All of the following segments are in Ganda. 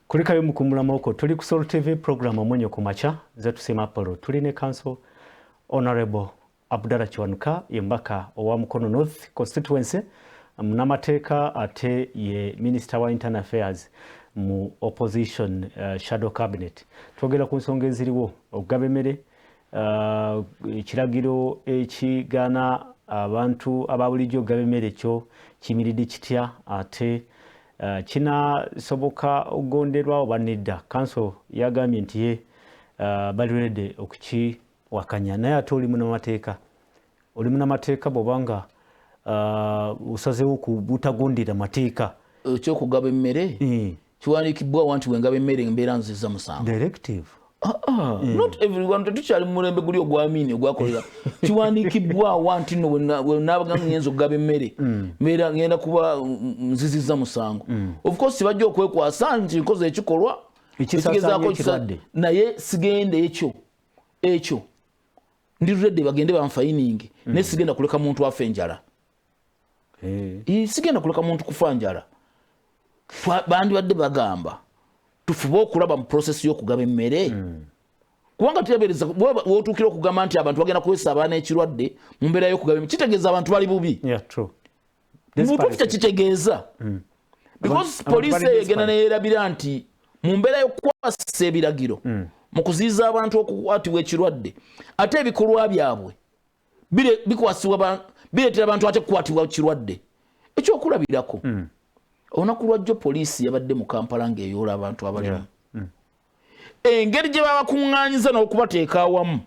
Kulikayo mukumulama okwo. Tuli ku Sol TV, program Omunyo ku Makya. Nze Tusiima Apollo. Tuli ne Counsel Honorable Abdallah Kiwanuka, ye mbaka owa Mukono North Constituency, munamateeka, ate ye Minister wa Internal Affairs mu opposition shadow cabinet. Twogera ku nsonga eziriwo, okugaba emmere, ekiragiro ekigaana abantu aba bulijjo okugaba emmere kyo kiyimiridde kitya, ate kinasoboka okugonderwa oba nedda? Counsel yagambye nti ye bali ready okukiwakanya, naye ate oli munamateeka, oli munamateeka, bw'obanga osazeewo ku butagondera mateeka. Ekyokugaba emmere kiwandiikibwawo nti wengaba emmere mbeera nziza musango? Directive. Ah, ah, not everyone. Tetukyali mu mulembe guli ogwamiini ogwakolera. Kiwandiikibwawa nti no wenabaga ngenza okugaba emmere mbeera ngenda kuba nzizizza musango? Of course bajja okwekwasa nti nkoze ekikolwa ekisaasaanya ekigezaako ekirwadde. Naye sigenda ekyo ndi ready bagende banfayiningi, naye sigenda kuleka muntu afa enjala. Sigenda kuleka muntu kufa njala. Bandibadde bagamba tufube okulaba mu process y'okugaba emmere, kubanga tebereza wotuukira okugamba nti abantu bagenda kuwesa abaana ekirwadde mu mbeera y'okugaba emmere, kitegeeza abantu bali bubi. Yeah, true. Mu butuufu kyekitegeeza, because Abantu poliisi bali eyo egenda desperate. Neyerabira nti mu mbeera y'okukwasisa ebiragiro mu kuziyiza abantu okukwatibwa ekirwadde, ate ebikolwa byabwe bikwasibwa bireetera abantu ate kukwatibwa kirwadde. Ekyokulabirako, olunaku lwajjo poliisi yabadde mu Kampala ng'eyoola abantu abalimu. Engeri gye babakuŋŋaanyiza n'okubateeka awamu,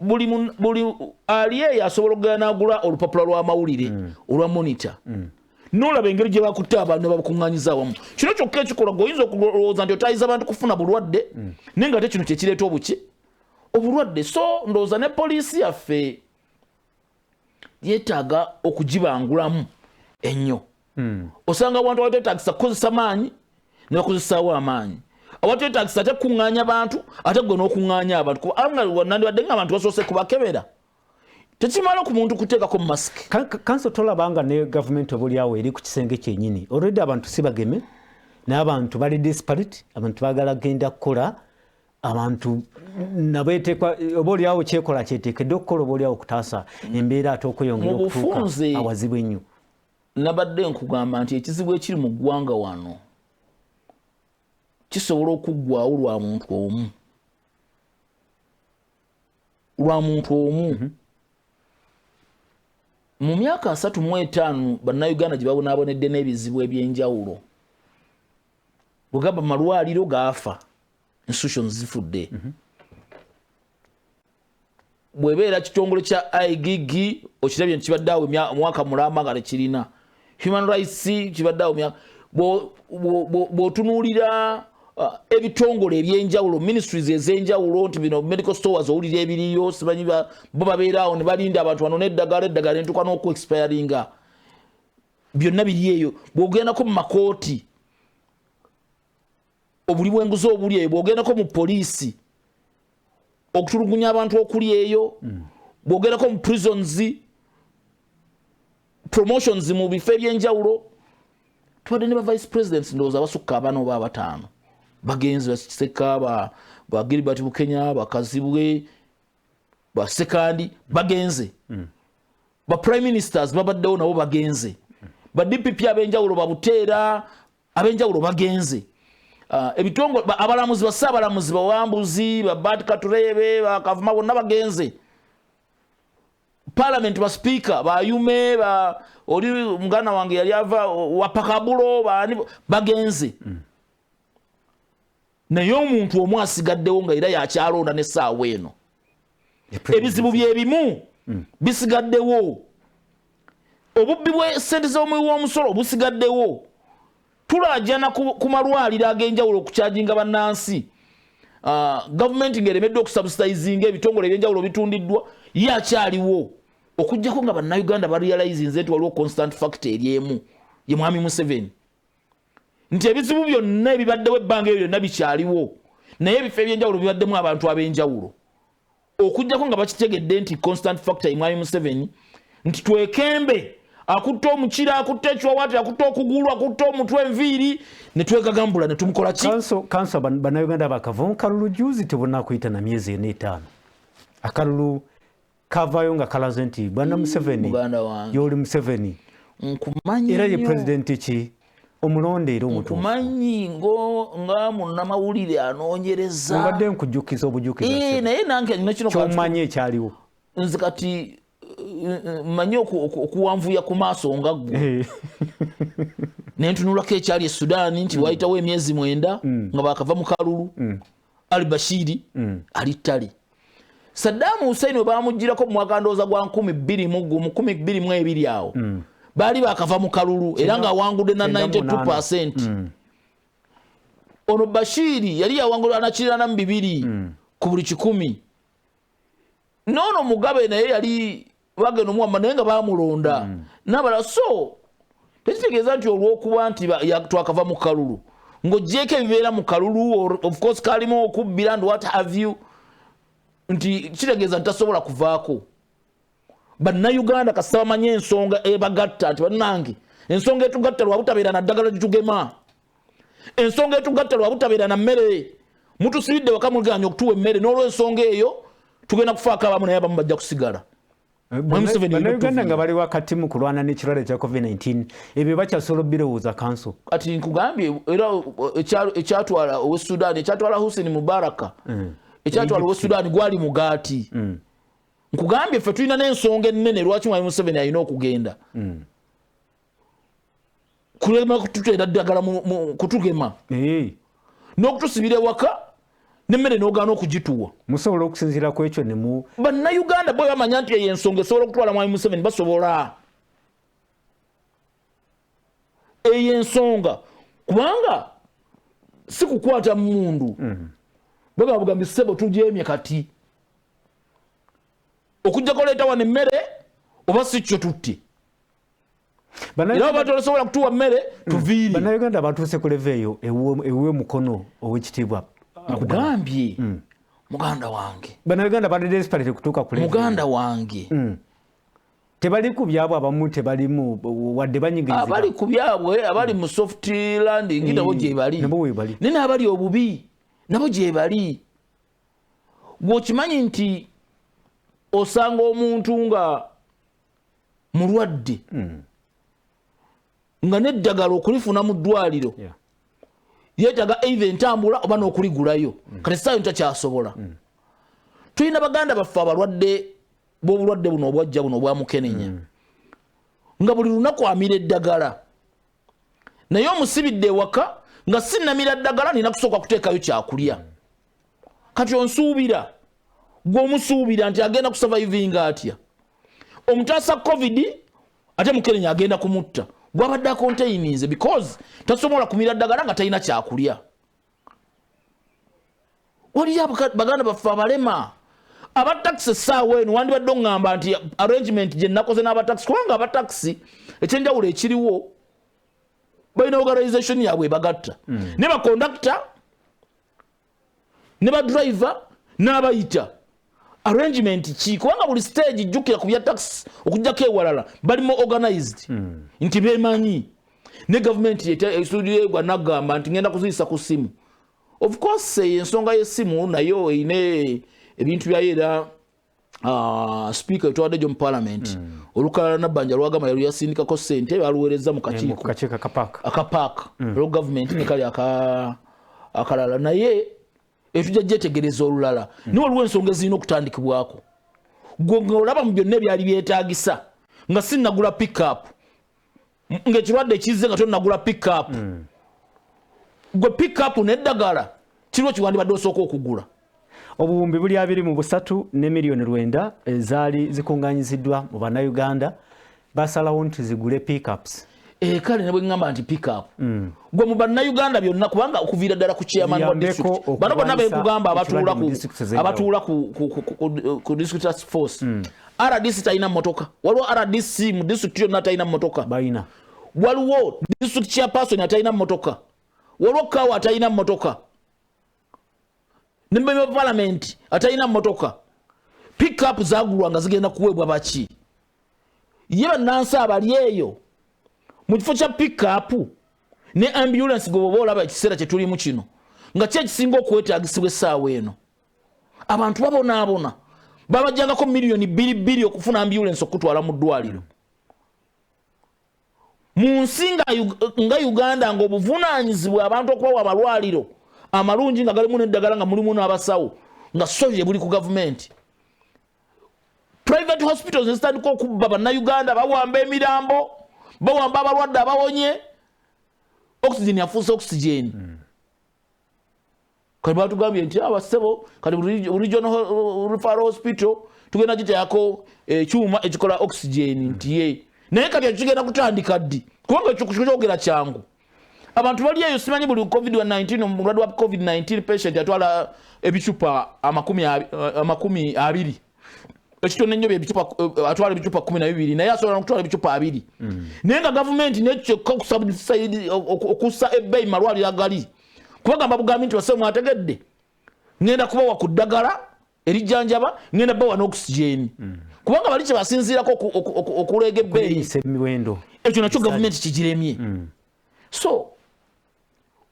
buli ali eyo asobola okugenda n'agula olupapula lw'amawulire olwa Monitor, nolaba engeri gye bakutte abantu ne babakuŋŋaanyiza awamu. Kino kyokka ekikolwa gweoyinza okulowooza nti otayiza abantu kufuna bulwadde, naye nga ate kino kyekireeta obuki obulwadde. So ndowooza ne poliisi yaffe yeetaaga okugibangulamu ennyo. Osanga abantu abateetagisa kukozesa maanyi ne bakozesaawo amaanyi, abateetagisa ate kuŋŋaanya bantu, ate gwe n'okuŋŋaanya abantu, kubanga nandibadde nga abantu basoose kubakebera. Tekimala ku muntu kuteekako masiki. Counsel, tolabanga ne gavumenti obaoliawo eri ku kisenge kyenyini already? Abantu si bageme, naye abantu bali desperate, abantu baagala genda kukola, abantu nabetekwa oba oliawo kyekola kyeteekeddwa okukola oba oliawo okutaasa embeera ate okweyongera Mu okutuuka bufunze, awazibu ennyo. Nabadde nkugamba nti ekizibu ekiri mu ggwanga wano kisobola okuggwawo lwa muntu omu, lwa muntu omu. Mu myaka 35 Bannayuganda gye babonaabonedde n'ebizibu ebyenjawulo, bwegamba malwaliro gaafa, institutions zifudde, bwebeera kitongole kya IGG okirabye nti kibadde awo omwaka mulamba nga tekirina, human rights kibadde awo bw'otunuulira ebitongole ebyenjawulo, ministries ez'enjawulo, nti bino medical stores owulira ebiriyo, simanyi bo babeera awo ne balinda abantu bano n'eddagala, eddagala nentuuka n'okuexpiringa, byonna biri eyo. Bw'ogendako mu makooti, obuli bw'enguzi obuli eyo. Bw'ogendako mu poliisi, okutulugunya abantu okuli eyo. Bw'ogendako mu prisons, promotions mu bifo ebyenjawulo. Tubadde ne ba vice presidents ndowooza abasukka abana oba abataano bagenzi, baseka ba Gilbert Bukenya, bakazibwe basekandi bagenze, ba prime ministers babaddewo nabo bagenze, ba DPP ab'enjawulo, babuteera ab'enjawulo bagenze. Ebitongole, abalamuzi, bassaabalamuzi, bawambuzi, ba Bart Katureebe, bakavuma, bonna bagenze. Parliament, ba speaker bayume ba oli muganda wange yali ava wapakabulo bani bagenze. Naye omuntu omu asigaddewo nga era yakyalonda n'essaawa eno, ebizibu byebimu bisigaddewo, obubbi bw'esente z'omuwi w'omusolo busigaddewo, tulajana ku malwaliro ag'enjawulo okukyajinga bannansi. Gavumenti ng'eremeddwa okusubsidizinga ebitongole ebyenjawulo bitundiddwa, ye akyaliwo, okugjako nga Bannayuganda barealizinze nti waliwo constant factor eri emu, ye Mwami Museveni, nti ebizibu byonna ebibaddewo ebbanga eryo lyonna bikyaliwo, naye ebifo ebyenjawulo bibaddemu abantu ab'enjawulo, okugjako nga bakitegedde nti constant factor ye Mwami Museveni, nti twekembe. Akutte omukira, akutte ekiwawaatiro, akutte okugulu, akutte omutwe, enviiri, ne twegagambula ne tumukola ki? Kanso, Bannayuganda bakava mu kalulu juzi, tebonakuyita na myezi ena etaano. Akalulu kavaayo nga kalaze nti bwana Museveni Muganda wange. yoli Museveni Nkumanyi era ye nnyo. Pulezidenti ki omulonde era omutuufu. Nkumanyi nga munnamawulire anoonyereza. Mbadde nkujjukiza obujukiza. Eh, naye nange nina kino. Kyomanyi ekyaliwo. Nze kati mmanyi okuwanvuya ku maaso nga ggwe. Nentunulako ekyali e Sudaani nti wayitawo emyezi 9 nga bakava mu kalulu, Ali Bashiri ali ttale. Saddam Hussein we bamugirako mu mwaka ndowooza gwa 2001, 2002 awo, baali bakava mu kalulu era ng'awangudde na 98. 92. Ono Bashiri yali yawangula anakirana mu 2 ku buli 100. Noono Mugabe naye yali bagenda omuwamba naye nga bamulonda nabala. So tekitegeeza nti olwokuba nti twakava mu kalulu, ng'ogyeko ebibeera mu kalulu, of course kalimu okubbira and what have you, nti kitegeeza nti tasobola kuvaako. Bannayuganda kasita bamanye ensonga ebagatta nti bannange, ensonga etugatta lwa butabeera na ddagala litugema, ensonga etugatta lwa butabeera na mmere, mutusibidde waka, muganya okutuwa emmere, n'olwensonga eyo tugenda kufaako abamu naye abamu bajja kusigala. Mwami Museveni yalina Bannayuganda otuviira. nga bali wakati mu kulwana n'ekirwadde kya COVID-19, ebyo bakyasobola obirowooza, kanso? Kati nkugambye era ekyatwala owe Sudan, ekyatwala Hussein Mubaraka, ekyatwala owe Sudan gwali mugaati. Nkugambye ffe tulina n'ensonga ennene lwaki Mwami Museveni alina okugenda. Kulema kututeera ddagala kutugema n'okutusibira ewaka n'emmere n'ogaana okugituwa. Musobola okusinziira ku ekyo nemu Bannayuganda bo bamanya nti eyo ensonga esobola okutwala Mwami Museveni. Basobola eyo ensonga, kubanga si kukwata mundu. Bagamba bugambi, "Ssebo, tugyemye kati okujjako leeta wano emmere, oba si kyo tutte." Era oba tosobola kutuwa mmere, tuviire. Bannayuganda batuuse ku level eyo ewe mukono owekitiibwa? Nkugambye, muganda wange. Bannayuganda bali desperate kutuuka ku level eyo. Muganda wange. Tebali ku byabwe, abamu tebalimu wadde banyigirizibwa. Abali ku byabwe, abali mu soft landing, nabo gye bali. Nabo weebali. Naye n'abali obubi nabo gye bali. Gweokimanyi nti osanga omuntu nga mulwadde nga n'eddagala okulifuna mu ddwaliro yeetaaga either entambula oba n'okuligulayo. Kati saayo ntakyasobola. Tulina baganda baffe abalwadde b'obulwadde buno obwajja buno obwamukenenya, nga buli lunaku amira eddagala, naye omusibidde ewaka nga sinnamira ddagala nina kusooka kuteekayo kyakulya. Kati onsuubira gwe omusuubira nti agenda kusurvivinga atya? Omutaasa COVID, ate mukenenya agenda kumutta gwabadde akontaininze, because tasobola kumira ddagala nga talina kyakulya. Waliyo baganda baffe abalema, abatakisi. Essaawa eno wandibadde oŋŋamba nti arrangement gye nakoze n'abatakisi, kubanga abatakisi ekyenjawulo ekiriwo balina organization yaabwe ebagatta ne bakondakita ne badriver n'abayita arrangement ki, kubanga buli stage, jjukira ku bya taxi okugjako ewalala balimu organized nti bemanyi ne gavumenti gwa nagamba nti ngenda kuziyisa ku simu. Of course eyo ensonga y'essimu nayo erina ebintu byayo, era speaker etwadde gyo mu parliament olukalala Nabbanja lwagamba yali yasindikako sente, baluweereza mu kakiiko kakiiko akapaaka. Akapaaka olwo gavumenti ne kali akalala, naye etujja gyetegereza olulala. Naye waliwo ensonga ezirina okutandikibwako. Gwe ng'olaba mu byonna ebyali byetaagisa nga sinnagula pickup, ng'ekirwadde kizze nga tonnagula pickup, gwe pickup n'eddagala kiriwo kiwandibadde osooka okugula? Obuwumbi buli 23 ne miliyoni 9 ezaali zikuŋŋanyiziddwa mu Bannayuganda, basalawo nti zigule pickups. Eh, kale ne bwe ŋŋamba nti pickup, gwe mu Bannayuganda byonna, kubanga okuviira ddala ku chairman wa Ziyambeko district, bano bonna okulwanyisa benkugamba abatuula ekirwadde mu districts ez'enjawulo. Abatuula ku district task force, RDC talina mmotoka? Waliwo RDC mu district yonna talina mmotoka? Balina. Waliwo district chairperson atalina mmotoka? Waliwo kawa atalina mmotoka? Ne member wa parliament atalina mmotoka? Pickup zagulwa nga zigenda kuweebwa baki? Ye bannansi abali eyo mu kifo kya pickup ne ambulance gwe bwoba olaba ekiseera kye tulimu kino nga ki ekisinga okwetaagisibwa essaawa eno, abantu babonaabona, babajjangako miliyoni 2 2 okufuna ambulance okutwala mu ddwaliro. Mu nsi nga Uganda, nga obuvunaanyizibwa abantu okubawa amalwaliro amalungi nga galimu n'eddagala nga mulimu n'abasawo nga solely buli ku gavumenti, private hospitals nezitandika okubba Bannayuganda, bawamba emirambo, bawamba abalwadde abawonye, oxygen yafuuse oxygen. Kati batugambye nti abasebo kati regional referral hospital tugenda giteekako ekyuma ekikola oxygen, nti ye naye kati ekyo kigenda kutandika ddi? Kubanga ekyo kyogera kyangu, abantu bali eyo simanyi buli COVID-19, omulwadde wa COVID-19 patient atwala ebicupa 20, ekitono ennyo byebicupa, atwala ebicupa 12, naye asobola nokutwala ebicupa 20. Naye nga gavumenti nekyokka okussa ebbeeyi malwaliro agali kubagamba bugambi nti base mwategedde ngenda kubawa ku ddagala erijjanjaba, ngenda bawa n'oxygen, kubanga bali kyebasinziirako okuleega ebbeeyi. Emiwendo. Ekyo nakyo gavumenti kigiremye. So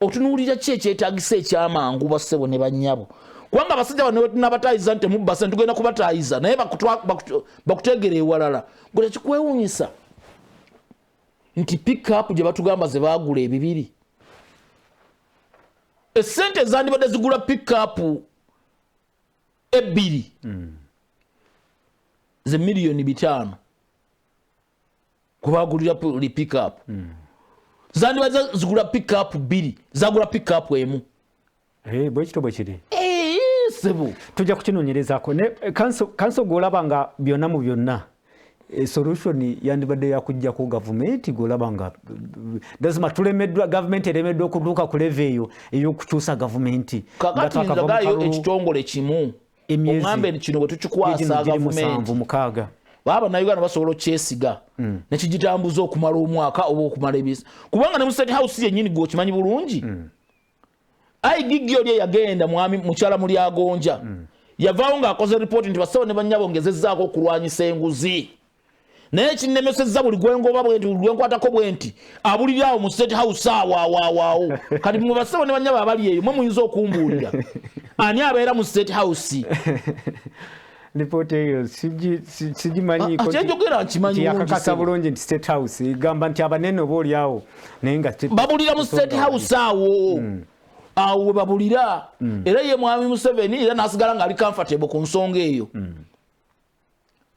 otunuulira ki ekyetagisa ekyamangu, bassebo ne bannyabo? Kubanga abasajja bano tunabatayiza nti temubba sente, tugenda kubatayiza, naye bakutegera ewalala. Gwe tekikwewunyisa nti pickup gye batugamba ze baagula ebibiri, esente ezandibadde zigula pickup ebbiri ze miliyoni 5 kubagulira li pickup, zandibadde zigula pickup bbiri, zagula pickup emu. Bwekito bwe kiri. Sebo. Tujja kukinonyerezako ne counsel. Gwolaba nga byonna mu byonna, solution yandibadde yakujjako gavumenti, gwolaba nga dazima tulemeddwa, gavumenti eremeddwa okutuuka ku level eyo ey'okukyusa gavumenti? Kakati nzagayo ekitongole kimu oŋambe kino bwe tukikwasa gavumenti, mukaaga. Baba Bannayuganda basobola okyesiga nekigitambuza okumala omwaka oba okumala emyezi? Kubanga ne mu State House yennyini, gwe okimanyi bulungi, IGG oli eyagenda, mwami mukyala Mulyagonja, yavaawo ng'akoze ripooti nti basawo ne bannyabo ngezezzaako okulwanyisa enguzi, naye ekinnemesezza buli gwengoba bwenti, buli gwenkwatako bwenti abuliri awo mu State House awo awo awo awo. Kati mwe basawo ne bannyabo abali eyo, mwe muyinza okumbuulira ani abeera mu State House? Lipooti eyo sigimanyi. Kyenjogera nkimanyi. Yakakasa bulungi nti State House egamba nti abanene oba oli awo, naye nga babulira mu State House awo awo we babulira. Era ye mwami Museveni era nasigala ngaali comfortable ku nsonga eyo.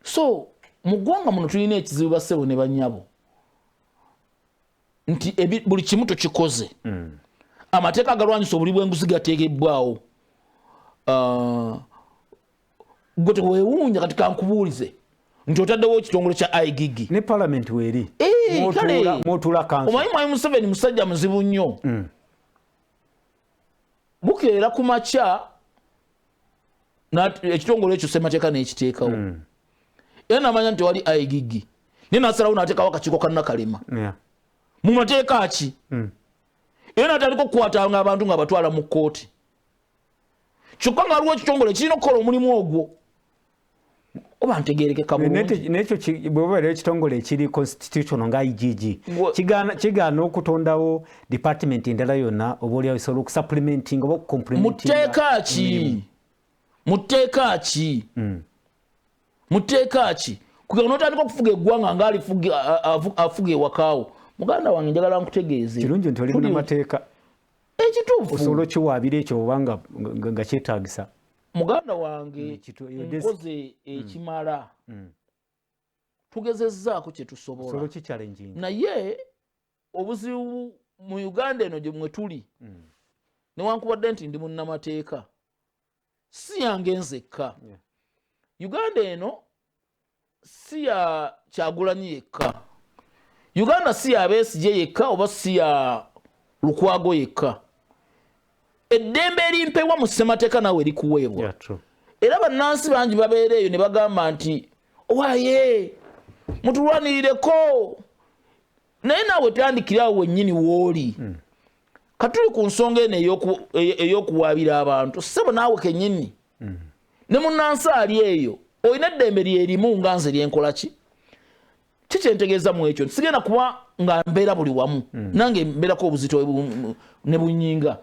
So mu ggwanga muno tulina ekizibu, bassebo ne bannyabo, nti buli kimu tukikoze. Amateeka agalwanyisa obuli bw'enguzi gateekebbwawo. Gwe teweewuunya, kati kankubuulize nti otaddewo ekitongole kya IGG. Ne parliament weeri. Mwotula counsel. Omanyi mwami Museveni musajja muzibu nnyo. Bukeera ku makya ekitongole ekyo semateeka n'ekiteekawo, era namanya nti tewali IGG, naye nasalawo n'ateekawo akakiiko ka Nakalema. Mu mateeka ki? Era natandika okukwatanga abantu nga batwala mu kkooti, kyokka nga waliwo ekitongole kirina okukola omulimu ogwo. Oba ntegerekeka bulungi? Nekyo bwebabeera ekitongole ekiri constitutional nga IGG, kigaana okutondawo department endala yonna oba oliawo esobola okusupplementing oba okucomplementinga? Muteeka ki? Muteeka ki? Muteeka ki? Kugenda notandika okufuga eggwanga nga afuga ewakaawo. Muganda wange, njagala nkutegeeze. Kirungi nti oli munamateeka. Ekituufu. Osobola okiwaabira ekyo oba nga kyetaagisa. Muganda wange, nkoze ekimala, tugezezzaako kye tusobola. Osobola okichallenginga. Naye obuzibu mu Uganda eno gye mwe tuli, newankubadde nti ndi munnamateeka, si yange nzekka. Uganda eno si ya Kyagulanyi yekka, Uganda si ya Besigye yekka, oba si ya Lukwago yekka. Eddembe erimpeebwa mu ssemateeka naawe erikuweebwa. Era bannansi bangi babeera eyo ne bagamba nti owaye mutulwanirireko, naye naawe tandikira awo wennyini wooli. Katuli ku nsonga eno ey'okuwaabira abantu, ssebo, naawe kennyini ne munnansi ali eyo olina eddembe lyerimu nga nze lyenkola ki. Kikyentegeeza mu ekyo, sigenda kuba nga mbeera buli wamu. Nange mbeerako obuzito ne bunyinga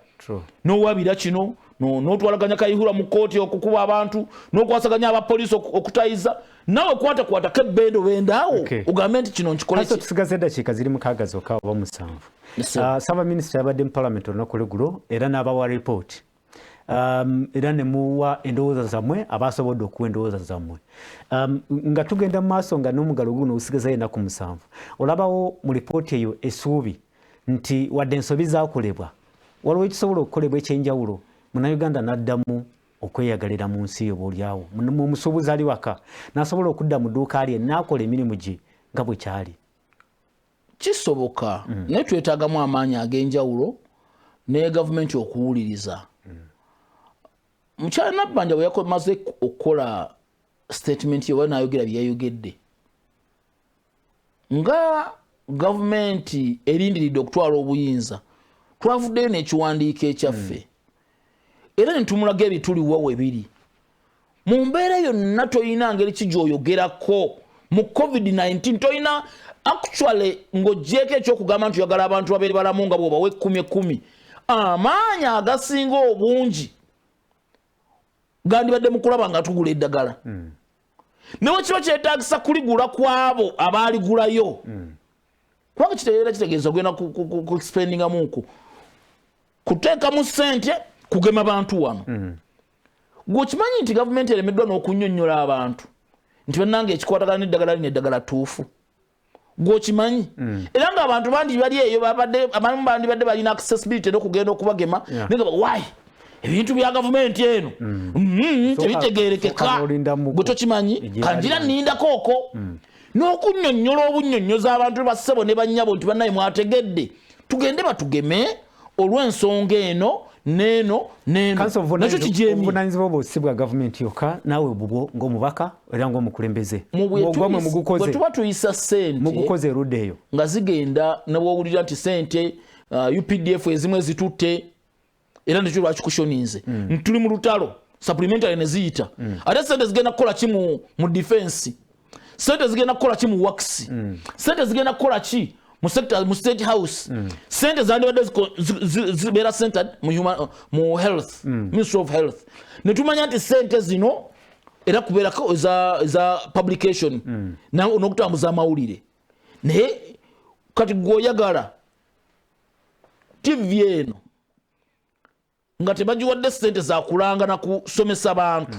nowabira kino, n'otwalaganya Kayihura mu kooti okukuba abantu, n'okwasaganya abapoliisi okutayiza. Nawe kwatakwatako ebbendo bendaawo ogambe nti kino nkikole. Tusigaze eddakiika ziri 6 zokka oba 7. Ssaabaminisita yabadde mu palamenti olunaku lweggulo era n'abawa ripooti, era ne muwa endowooza zammwe, abasobodde okuwa endowooza zammwe. Nga tugenda mu maaso nga n'omugalo guno gusigazayo ennaku 7, olabawo mu lipooti eyo essuubi nti wadde ensobi zaakolebwa, waliwo ekisobola okukolebwa ekyenjawulo, Munnayuganda n'addamu okweyagalira mu nsi oba oliawo omusuubuzi ali waka n'asobola okudda mu dduuka lye n'akola emirimu gye nga bwe kyali? Kisoboka, naye twetaagamu amaanyi ag'enjawulo ne gavumenti okuwuliriza. Mukyala Nabbanja bwe yamaze okukola statement ye oba n'ayogera bye yayogedde, nga gavumenti erindiridde okutwala obuyinza, twavuddeyo n'ekiwandiiko ekyaffe era ne tumulaga ebituliwa we biri. Mu mbeera yonna toyina ngeri ki gy'oyogerako mu COVID-19, toyina actually, ng'ogyeko ekyokugamba nti oyagala abantu babeere balamu nga bw'obawa ekkumi ekkumi. Amaanyi agasinga obungi gandibadde mu kulaba nga tugula eddagala, newe kiba kyetagisa kuligula ku abo abaaligulayo, kubanga kitegeera kitegeeza ogenda kuspendingamuku kuteekamu ssente kugema bantu wano. Gwe okimanyi nti gavumenti eremeddwa n'okunnyonnyola abantu nti bannange ekikwatagana n'eddagala lino eddagala ttuufu? Gwe okimanyi, era ng'abantu bangi bali eyo babadde, abamu bandibadde balina accessibility n'okugenda okubagema, naye nga why ebintu bya gavumenti eno tebitegeerekeka. Sooka n'olindamuko. Gwe tokimanyi. Egye kangira nnindako okwo n'okunnyonnyola obunnyonnyoza abantu bassebo ne bannyabo nti bannaye mwategedde, tugende batugeme olw'ensonga eno neeno neeno. Counsel, nakyo kigyemye. Obuvunanyizibwa obwo si bwa gavumenti yokka, naawe bubwo ng'omubaka era ng'omukulembeze. Ogwamwe mugukoze. Bwe tuba tuyisa ssente, mugukoze erudda eyo. Nga zigenda ne bw'owulira nti ssente UPDF ezimu ezitutte, era nekyo lwakikushoninze tuli mu lutalo, supplementary ne ziyita. Ate sente zigenda kukola ki mu defense? Sente zigenda kukola ki mu works? Sente zigenda kukola ki mu sector, mu State House? Sente zandibadde zibeera centered mu health, Ministry of Health, ne tumanya nti sente zino era kubeerako eza publication n'okutambuza amawulire. Naye kati gweoyagala TV eno nga tebagiwadde sente zakulanga na kusomesa bantu,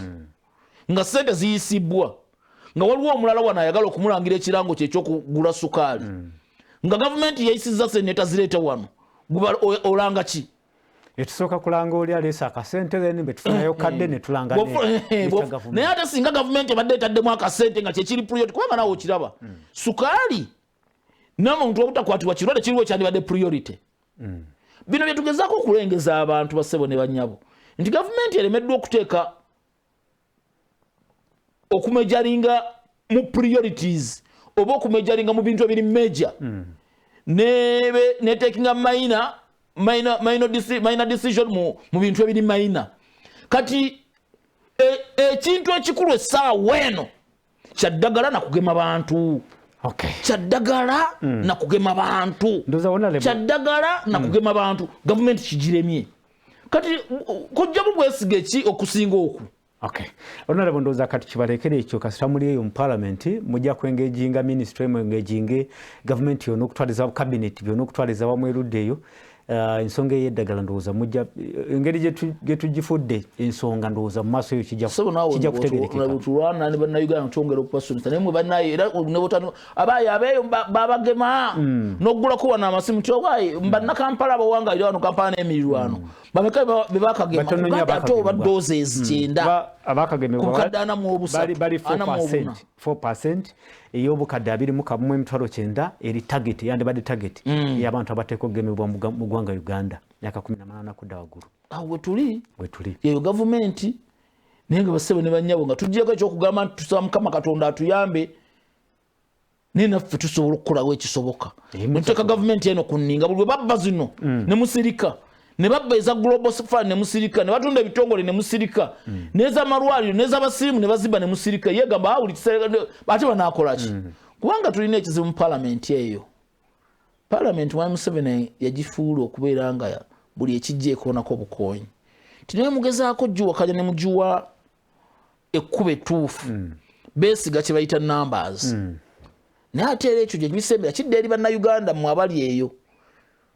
nga sente ziyisibwa, nga waliwo omulala wano ayagala okumulangira ekirango kye ekyokugula sukaali, nga gavumenti yayisizza sente netazireeta wano, guba olanga ki? Etusooka kulanga oli aleese akasente, then betufunayo kadde ne tulanga Naye ate singa gavumenti ebadde etaddemu akasente nga kyekiri priority, kubanga naawe okiraba, sukaali n'omuntu obutakwatibwa kirwadde kiriwo kyandibadde priority. Bino byetugezaako okulengeza abantu basebo ne banyabo nti gavumenti eremeddwa okuteeka okumejaringa mu priorities oba okumejaringa mu bintu ebiri major, netakinga minor decision mu bintu ebiri minor. Kati ekintu ekikulu essaawa eno kyaddagala nakugema bantu. Kyaddagala nakugema bantu. Ndowooza Kyaddagala nakugema bantu, gavumenti kigiremye. Kati kujjamu bwesige ki okusinga oku? Okay. Honorable, ndowooza kati kibalekere ekyo. Kasita muli eyo mu parliament, mujja kwengeginga ministry, mwengeginge gavumenti yonna okutwaliza, cabinet byonna okutwaliza wamu erudda eyo. Ensonga ey'eddagala ndowooza mujja engeri gye tugifudde ensonga, ndowooza mu maaso eyo kijja Sebo naawe kijja kutegerekeka. Tulwana ne Bannayuganda, twongera okubasomesa, naye mwe bannaye era abaayi abeeyo babagema n'okugulako wano amasimu ti owaayi bannakampala abawangalira wano Kampala n'emirirwano, bameka be bakagema? Batono nnyo Uganda ate oba abakagemebwa. Doses 90 Abakagemebwa ku bukadde 43. bali 44. 4% ey'obukadde 21 90,000 eri target, yandibadde target ey'abantu abateekwa okugemebwa mu ggwanga Uganda, myaka 18 kudda waggulu. Awo wetuli. Wetuli. Yeyo gavumenti. Naye nga basebo ne bannyabo, nga tuggyeko ekyokugamba nti tusaba Mukama Katonda atuyambe, naye naffe tusobola okukolawo ekisoboka netuteeka gavumenti eno ku nninga. Buli bwe babba zino ne musirika, ne babba eza Global Fund ne musirika, ne batunda ebitongole ne musirika, n'ez'amalwaliro n'ez'abasirimu ne bazibba ne musirika. Yegamba, "Ah, buli kiseera ate banaakola ki?" Kubanga tulina ekizibu mu palamenti eyo. Palamenti mwami Museveni yagifuula okubeera nga buli ekijja ekoonako obukoonyi. Ti naye mugezaako giwakanya ne mugiwa ekkubo ettuufu. Beesiga kye bayita numbers. Naye ate era ekyo gye bisembera kidda eri Bannayuganda mmwe abali eyo.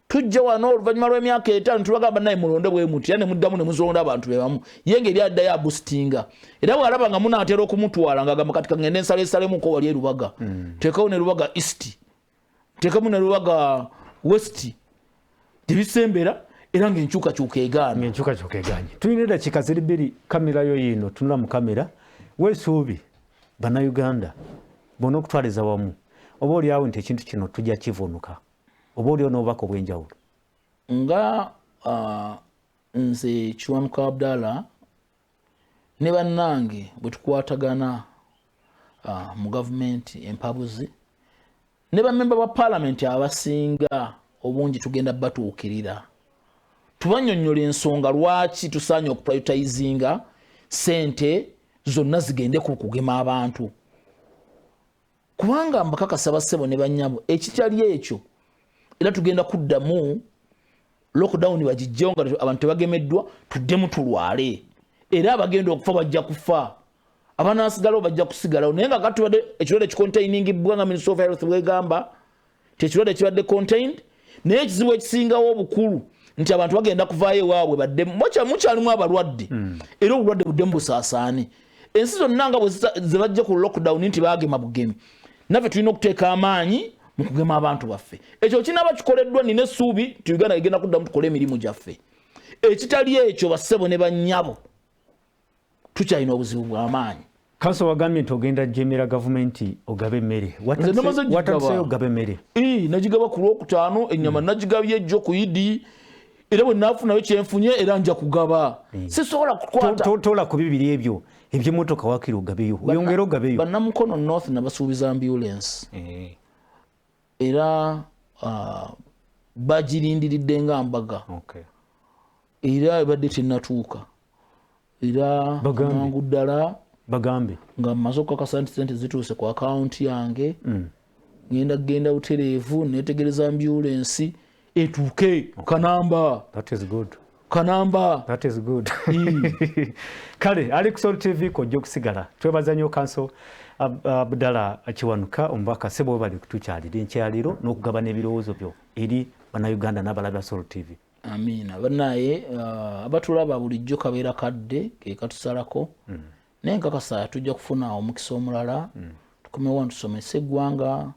Tujja wano oluvannyuma lw'emyaka 5 tubagamba naye mulonde bwe muti, era ne muddamu ne muzonda abantu be bamu. Ye ng'eri addayo abusitinga. Era bw'alaba nga munaatera okumutwala ng'agamba kati kangende nsaleesalemuko wali e Lubaga. Teekawo ne Lubaga East. Teekamu ne Lubaga West. Tebisembera era ng'enkyukakyuka egaana. Ng'enkyukakyuka egaanye. Tulina eddakiika ziri 2, kamera yo yiino, tunula mu kamera. Weesuubi Bannayuganda bonna okutwaliza wamu oba oli awo nti ekintu kino tujja kivuunuka, oba oliwo n'obubaka obw'enjawulo? Nga nze Kiwanuka Abdallah ne bannange bwe tukwatagana mu gavumenti empabuzi ne bammemba ba paalamenti abasinga obungi, tugenda batuukirira tubanyonnyola ensonga lwaki tusaanye okuprioritizinga ssente zonna zigende ku kugema abantu. Kubanga mbakakasa bassebo ne bannyabo, ekitali ekyo era tugenda kuddamu lockdown bagijjewo nga abantu tebagemeddwa, tuddemu tulwale, era abagenda okufa bajja kufa, abanaasigalawo bajja kusigalawo. Naye nga katubadde ekirwadde kicontainingibwa nga Ministry of Health bwegamba nti ekirwadde kibadde contained, naye ekizibu ekisingawo obukulu nti abantu bagenda kuvaayo ewaabwe badde mukyalimu abalwadde, era obulwadde buddemu busaasaane. Ensi zonna nga ze bajja ku lockdown nti baagema bugemi, naffe tulina okuteeka amaanyi mu kugema abantu baffe. Ekyo kinaaba kikoleddwa, nina essuubi nti Uganda egenda kuddamu tukole emirimu gyaffe. Ekitali ekyo bassebo ne bannyabo, tukyalina obuzibu bw'amaanyi. Kanso, wagambye nti ogenda jemera gavumenti ogabe emmere. Watandise ogaba emmere? Nagigaba ku Lwokutaano ennyama, nagigabye ejjo ku Idi, era bwe naafunayo kyenfunye era nja kugaba. Sisobola kukwata Tola ku bibiri ebyo eby'emmotoka, wakiri ogabeyo, oyongere ogabeyo. Bannamukono North nabasuubiza ambulance, era bagirindiridde nga mbaga, era ebadde tennatuuka, era mangu ddala bagambe nga mmaze okukakasa nti sente zituuse ku akawunti yange, ngenda kugenda butereevu netegereza ambulensi etuuke kanamba. That is good. Kanamba. That is good. Kale ali ku Sol TV kojja okusigala. Twebaza nnyo Kanso Abdallah Kiwanuka, omubaka. Sebo, bali kutukyalira enkyaliro n'okugabana ebirowoozo byo eri Bannayuganda n'abalabi ba Sol TV. Amiina. Bannaye abatulaba bulijjo, kabeera kadde ke katusalako, naye nkakasa tujja kufuna omukisa omulala, tukomewo tusomese eggwanga,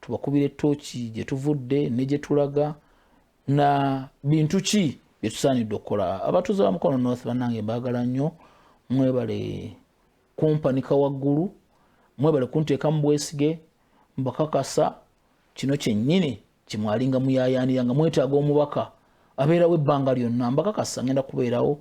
tubakubira ettooki gye tuvudde ne gye tulaga na bintu ki bye tusaanidde okukola. Abatuuze ba Mukono North bannange, mbaagala nnyo, mwebale kumpanika waggulu, mwebale kunteeka mu bwesige. Mbakakasa kino kyennyini kimwalinga muyayaanira nga mwetaaga omubaka abeerawo ebbanga lyonna. Mbakakasa ngenda kubeerawo.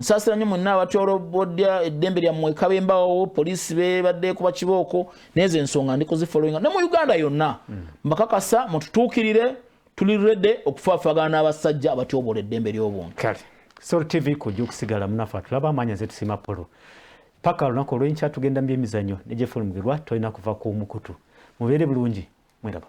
Nsaasira nnyo mwenna abatyolobodya eddembe lyammwe kabembawo, poliisi bebadde kuba kibooko, nezo ensonga ndi kuzifollowinga ne mu Uganda yonna. Mbakakasa mututuukirire, tuli ready okufaafagana n'abasajja abatyobola eddembe ly'obuntu. Kale Sol TV kujja okusigala munafe atulaba amaanyi nze tusiima Polo paka olunaku olw'enkya. Tugenda mu byemizannyo ne Jeffrey Mugerwa. Tolina kuva ku mukutu, mubeere bulungi, mweraba.